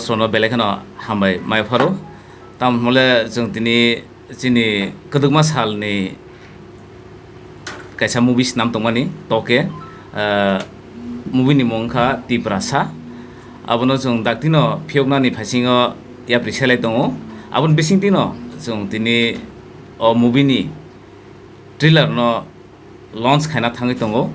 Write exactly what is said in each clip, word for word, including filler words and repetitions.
Sono belai kheno hambai mai pharo. Tamo hwnle chwng tini chini kwdwkma salni kaisa movie swnam tongmani Toke, ah, movie ni mung wngkha Tiprasa. Abono chwng daktino phiyoknani phasingo yapri selai tongo. Aboni bisingtwino chwng tini o movie ni trailer no launch khaina thangwi tongo,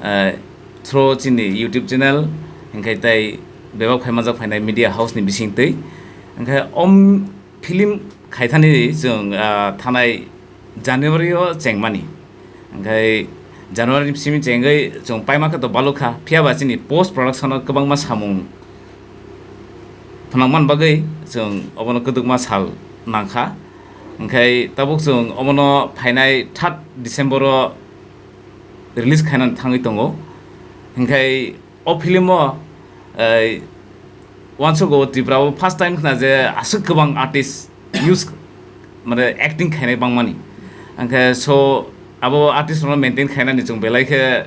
eh, through chini YouTube channel, hinkhe tei bebak phai manjak phainai media house ni bisingtwi. Hinkhe om film khaithani chwng, ah, thanai January o chengmani. Hinkhe January ni simi chengwi chwng paima khe to balukha, phiyaba chini post production o kwbangma samung phnangmani bagwi chwng obono kwdwkma sal nangkha. Hinkhe tabuk chwng omono phainai third December o release khainani thangwi tongo. Hinkhe o film o, eh, uansukgo Tripura o first time khna je aswk kwbang artist use, mane, acting khainai bangmani. Hinkhe so abo artist rokno maintain khainani chwng belai khe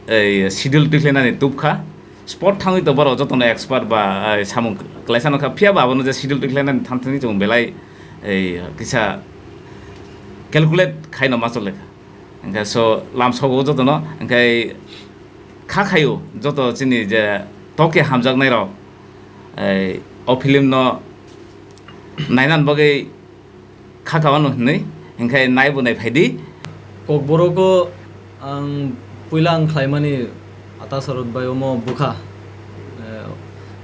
ei schedule twi khlainani tubkha. Spot thangwi to borok jotono expert ba, ei, samung klaisa nokha, phiyaba abono je schedule twi khlainani thanthani chwng belai, ei, kisa calculate khaino ma chole kha. Hinkhe so lamsogo jotono, hinkhe kha khaio joto chini je toke hamjaknai rok, ei, o film no nainani bagwi kha kawano hwnwi, hinkhe naibo nai phaidi. Kokborok o ang puila ang khlaimani Ata Sarot bai omo bukha, eh,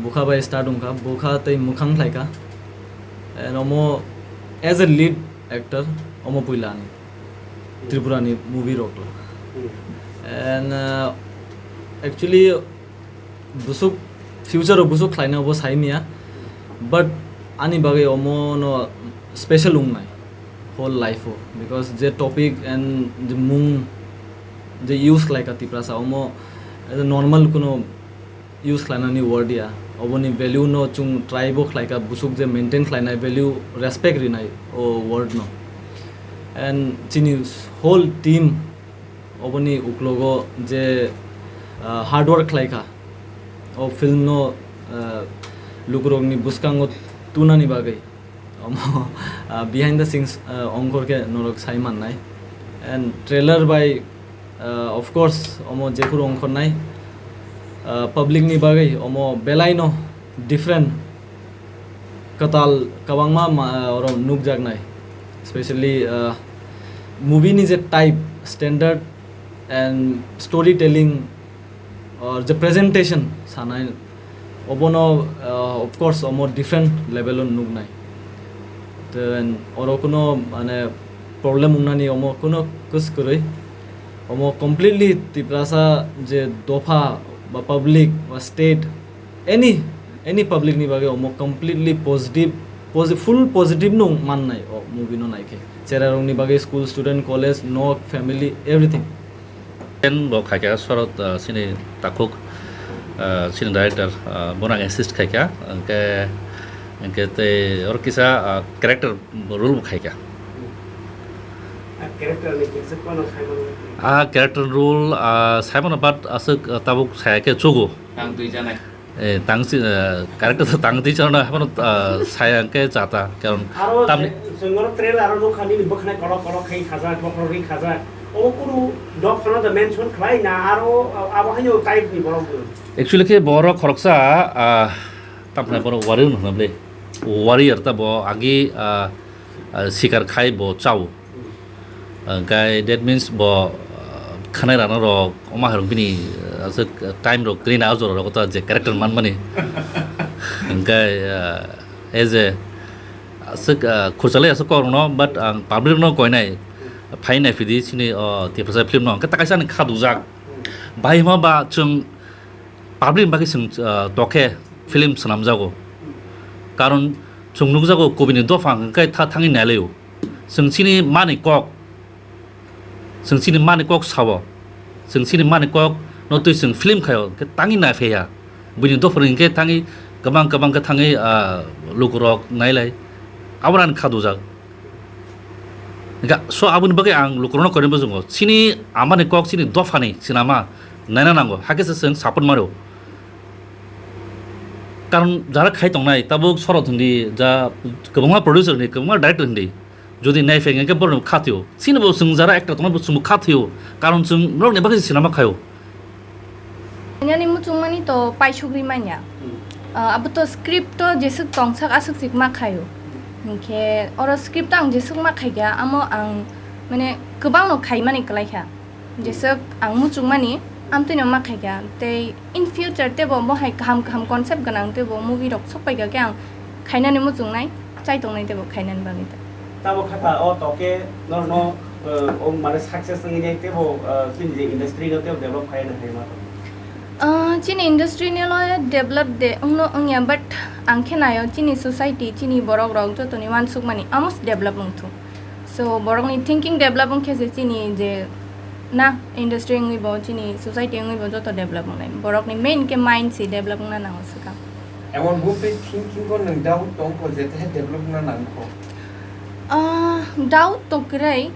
bukha bai start wngkha, bukha tei mwkhang khlaikha. And omo as a lead actor omo puila ani Tripura ni movie rok. And, uh, actually, busuk future o busuk khlaina bo sai miya, but ani bagwi omo no special wngnai whole life o, because je topic and je mung je use khlaikha Tiprasa omo as a normal kuno use khlainani word ya, oboni value no chwng try bo khlaikha, busuk je maintain khlainai value, respect rinai o word no. And chini whole team oboni uklogo je, ah, hard work khlaikha o film no, ah, lukurokni bwskango tunani bagwi. Omo, ah, behind the scenes, ah, ongkhor khe norok sai mannai. And trailer bai, ah, of course, omo jephuru ongkhornai, ah, public ni bagwi omo belai no different, kwtal kwbangma ma-, ah, oro nukjaknai. Specially, ah, movie ni je type, standard and storytelling or je presentation sanai, obono, uh, of course, omo different level o nuknai. Then oro kuno, mane, problem wngnani omo kuno kus kwrwi. Omo completely Tiprasa je dopha ba public ba state, any, any public ni bagwi omo completely positive, posi-, full positive no mannai o movie no naikhe. Cherarokni bagwi school student, college, nok, family, everything. Ken bo khaikha Sorot, ah, chini takhuk, ah, chini director, ah, bono ang assist khaikha, hwnkhe, hwnkhe tei oro kisa, ah, character role bo khaikha. Ah, character ni kisa kono sai mano? Ah, character role, ah, sai mano, but aswk, ah, tabuk saya khe chugo. Tang twi janai. Eh, tang si, eh, character to tang twi chana, haphano, ah, saya hwnkhe chata, karon aro tamni je, chwng oro trailer aro nukha, nini bwkhwnai kolok kolok khai khajak, bokhorok ri khajak. Obo kunu dophano da mention khlai na, aro abo haino type ni borok bo. Actually khe borok khoroksa, ah, tamkhe borok warrior hwnna bwle. Warrior ta bo agi, ah, ah, sikar khai bo chao. Hwnkhe that means bo, ah, khwnai rano rok, omo hai rok bini, ah, aswk time rok kwrwi na, o jora rok ta je character manmani. Hwnkhe, ah, as a, aswk, ah, khurchalai aswk kok rokno, but ang public no koinai, phai nai phidi chini, oh, Tiprasa film no, hwnkhe ta kaisa ani kha dujak. Bahai ma ba chwng public ni bagwi chwng, ah, tokhe film swnamjago. Karon chwng nukjago kubini dopha hwnkhe tha-, thangwi nailaio. Chwng chini mani kok, chwng chini mani kok sao. Chwng chini mani kok no twi chwng film khaio, hwnkhe tangwi naiphaiya. Buini dophani hwnkhe thangwi kwbang kwbang khe thangwi, ah, lukurok nailai. Abono ani kha dujak. Hwnkhe so aboni bagwi ang lukurokno koinai bujungo. Chini amani kok chini dophani sinama naina nango. Hakhe se chwng support mano. Karon jara khai tongnai, tabuk sorot hindi, ja kwbangma producer hindi, kwbangma director hindi. Jodi nai phai hwnkhe borok kha thwio. Chini bo chwng jara actor tongnai bo chwngbo kha thwio. Karon chwng norokni bagwi se sinama khaio. Nani muchungmani to paisugri manya. Ah, abo to script to jeswk tongsak aswk sik ma khaio. Hwnkhe oro script to ang jeswk ma khaikha, amo ang mane kwbangno khaimani kwlaikha. Jeswk ang muchungmani, amtwino ma khaikha. Tei in future teibo mohai kaham kaham concept gwnang teibo movie rok sokpaikha khe ang khainani muchungnai, chai tongnai teibo khainani bagwi ta. Tamo kha ta o toke norno, eh, o mane success wngwi nai teibo, eh, chini je industry no teibo develop khaina hai ma tong. Ah, chini industry ni lo develop de wngno wngya, but ang khe naio chini society, chini borok rok jotoni uansukmani amo se develop wngthu. So, borokni thinking develop wngkhe se chini je na industry wngwi bo, chini society wngwi bo joto develop wngnai. Borokni main khe mind se develop wngna nango swkang. Emon buphai thinking o nwng doubt tongkho je teha develop wngna nangkho? Ah, doubt to kwrwi,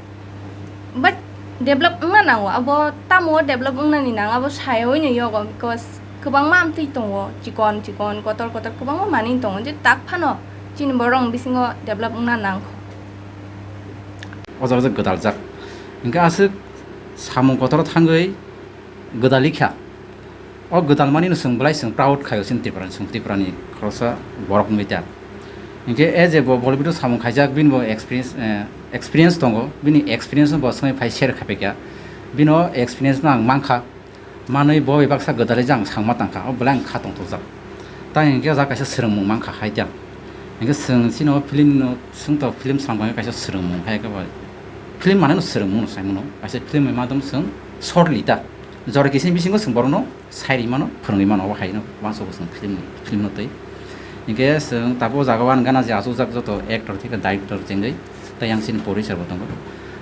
but develop wngna nango. Abo tamo develop wngnani nang, abo sayawino yogo, because kwbangma amtwi tongo, chikon chikon, kotor kotor kwbangma manwi tongo, je tak phano chini borok bisingo develop wngna nangkho. O jaga je gwdaljak. Hingke aswk samung kotor thangwi gwdali kha. O gwdalmani no chwng belai chwng proud khaio chini Tripura ni, chwng Tripura ni khoroksa borok wngwi ta. Hingke e je bo Bollywood o samung khaijak, bini bo experience, eh, experience tongo, bini experience no bo swngwi phai share khai paikha. Bini o experience no ang mankha. Manwi bo bai baksa gwdalwi jang sangma tangkha, o belai ang kha tongthokjak. Tei hinkhe o jaga kaisa swrwngmung mankha hai tei ang. Hinkhe chwng chini o film no, chwng to film swnamkha kaisa swrwngmung hai khe bai. Film mane no swrwngmung no sai mano. Kaisa film ni madam chwng short lita. Jora kisa ni bisingo chwng borok no sai ri mano, phwrwngwi mano, obo hai no uansukgo chwng film, film no twi. Hinkhe chwng tabuk o jaga o ang gana je achukjak joto actor thikhe director chengwi tei yang chini producer bo tongo.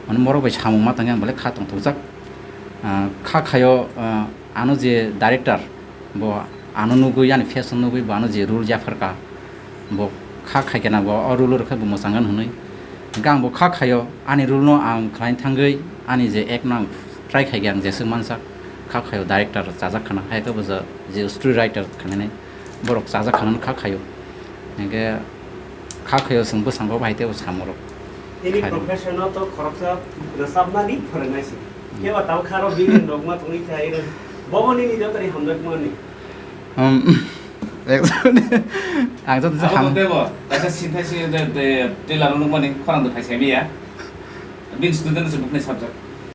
Mane borok bai samung ma tangwi ang belai kha tongthokjak. Ah, kha khaio, ah, ano je director, bo ano nugwi, ani face no nugwi, bo ano je role yapharkha, bo kha khaikhe na bo o role o rwkhe bo mwchangkha hwnwi. Hwnkhe ang bo kha khaio, ani role no ang khlaina thangwi, ani je act no ang try khaikhe ang jeswk mansa, kha khaio director chajak khana, hai khe bo je, je story writer khanani. Borok chajak khanani kha khaio. Hinkhe kha khaio chwng bwskango bai tei bo samorok. Nini khaio. Profession o to khoroksa rwchapnani phwrwngnai se. Khe ba tabuk kha rok bini rok ma tongwi kha iro. Bobo nini jotoni hamjakmani. Um, actually, ang joto je Abo ham- tei bo, kaisa sinthai si de, de, trailer o nukmani khorang de phaisai miya. Bini student se bukni subject.